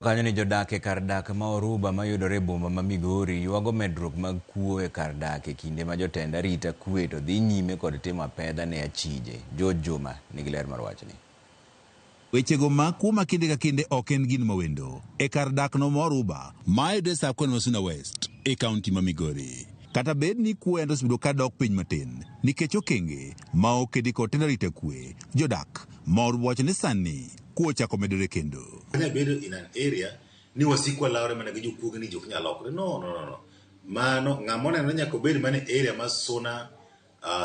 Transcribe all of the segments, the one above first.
Kanyo ni jodak e kar dak ma Oruba mayudore e boma ma Migori ywago medruok mag kuo e kar dak e kinde ma jotend arita kwe to dhi nyime kod timo apedha ne achije. George Juma nigi ler mar wachni. Wechego mag kuo ma kinde ka kinde ok en gino mawendo e kar dak no ma Oruba mayudore e sub-county ma Suna West e kaunti ma Migori. Kata bed ni kuo yande osebedo ka dok piny matin nikech okenge ma oketi kod tend arita kwe, jodak ma Oruba wacho ni sani kuo ochako medore kendo. Anya bedo in an area ni wasikwa lawre mana gi jokuoge ni jok nyalo lokre. No, no, no, no. Mano ng'ama oneno ni nyaka obed mana e area ma Suna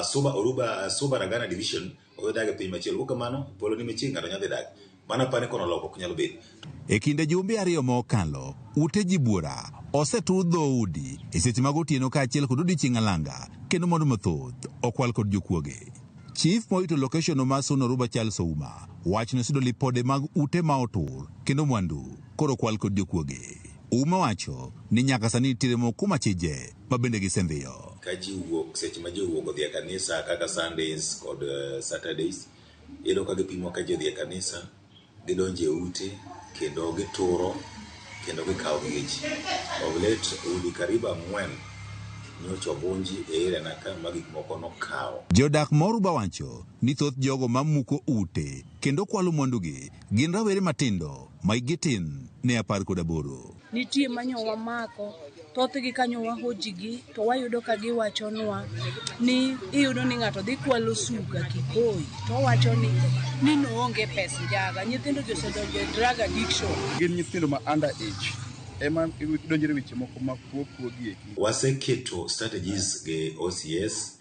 Suba Oruba Suba Ragana division odhi dak e piny machielo. Kok kamano polo ni machiegni ng'ato nyalo dhi dak. Mano apani kono lokruok nyalo bedo. E kinde jumbe ariyo ma okalo, ute ji buora osetur dhoudi e seche mag otieno kaachiel kod odiechieng' alanga kendo mwandu mathoth okwal kod jokuoge. Chief morito location ma Suna Oruba Charles Ouma wacho ni osedo lipode mag ute ma otur kendo mwandu koro okwal kod jokuoge. Ouma wacho ni nyaka sani nitiere moko kuom achije ma bende gisendhiyo. Ka ji wuok seche ma ji owuok odhi e kanisa kaka Sundays kod Saturdays, iyudo ka gipimo ka ji odhi e kanisa, gidonjo e ute kendo gituro kendo gikawo gige ji. Of late udi karibu ang'wen nyocha ovunji e area na ka ma gik moko nokaw. Jodak ma Oruba wacho ni thoth jogo ma muko ute kendo kwalo mwandugi gin rawere matindo ma hikgi tin ne 18. Nitie manyo wamako, thothgi kanyo wahojigi to wayudo ka giwachonwa ni iyudo ni ng'ato dhi kwalo suga Kikoi to owacho ni ni noonge pes njaga. Nyithindo gi osedonjo e drug addiction. Gin nyithindo ma under age ema donjore e weche moko mag kuo kuo gi eki. Waseketo strategies gi OCS,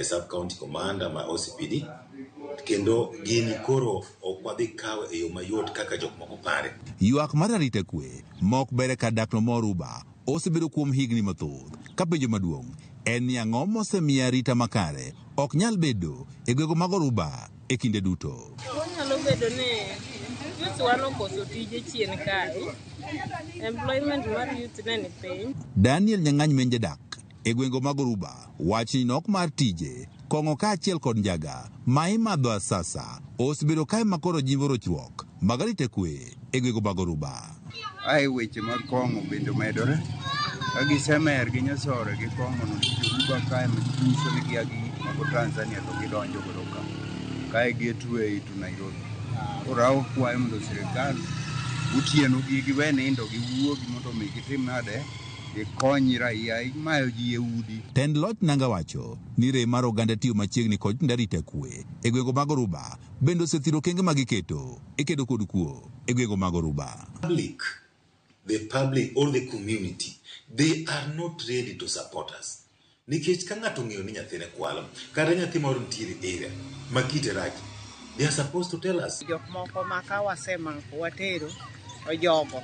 sub county commander ma OCPD kendo gini koro ok wadhi kawe e yo mayot kaka jok moko pare. Ywak mar arita kwe ma ok ber e kar dakno ma Oruba osebedo kuom higni mathoth ka penjo maduong' en ni ang'o mosemiyo arita makare ok nyal bedo e gwenge mag Oruba e kinde duto. Onyalo bedo ni youth wa nokoso tije chien kae, employment mar youth ne ni piny. Daniel Nyang'any ma en jadak e gwenge mag Oruba wacho ni nok mar tije, kong'o kaachiel kod njaga ma imadho asasa osebedo ka ema koro jimbo rochruok mag arita kwe e gwenge mag Oruba. Ae weche mag kong'o bende omedore. Ka gisemer gi nyasore gi kong'o no, Oruba kae nyiso ni gia gi gik moko Tanzania to gidonjo godo ka. Kae gateway to Nairobi. Koro akwayo mondo sirikal otieno gi giwe nindo giwuogi mondo mi gitim nade gikony raia imayo ji e udi. Tend loch Nanga wacho ni rem mar oganda tiyo machiegni kod jotend arita kwe e gwenge mag Oruba bende osethiro okenge ma giketo e kedo kod kuo e gwenge mag Oruba. Public, the public or the community, they are not ready to support us. Nikech ka ng'ato ong'eyo ni nyathine kwalo, kata nyathi moro nitiere area ma kite rach, they are supposed to tell us. Jok moko ma ka wasemako watero to jogo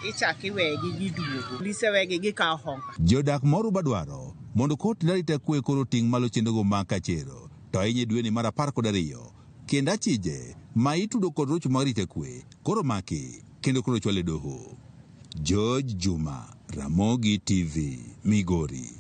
ichak iwegi giduogo. Polise wegi gikawo honga. Jodak ma Oruba dwaro mondo kot arita kwe koro oting' malo chenrogo mag kachero to ahinya e dweni mar 12 kendo achije ma itudo kod rocho mag arita kwe koro maki kendo koro chwal e doho. George Juma, Ramogi TV, Migori.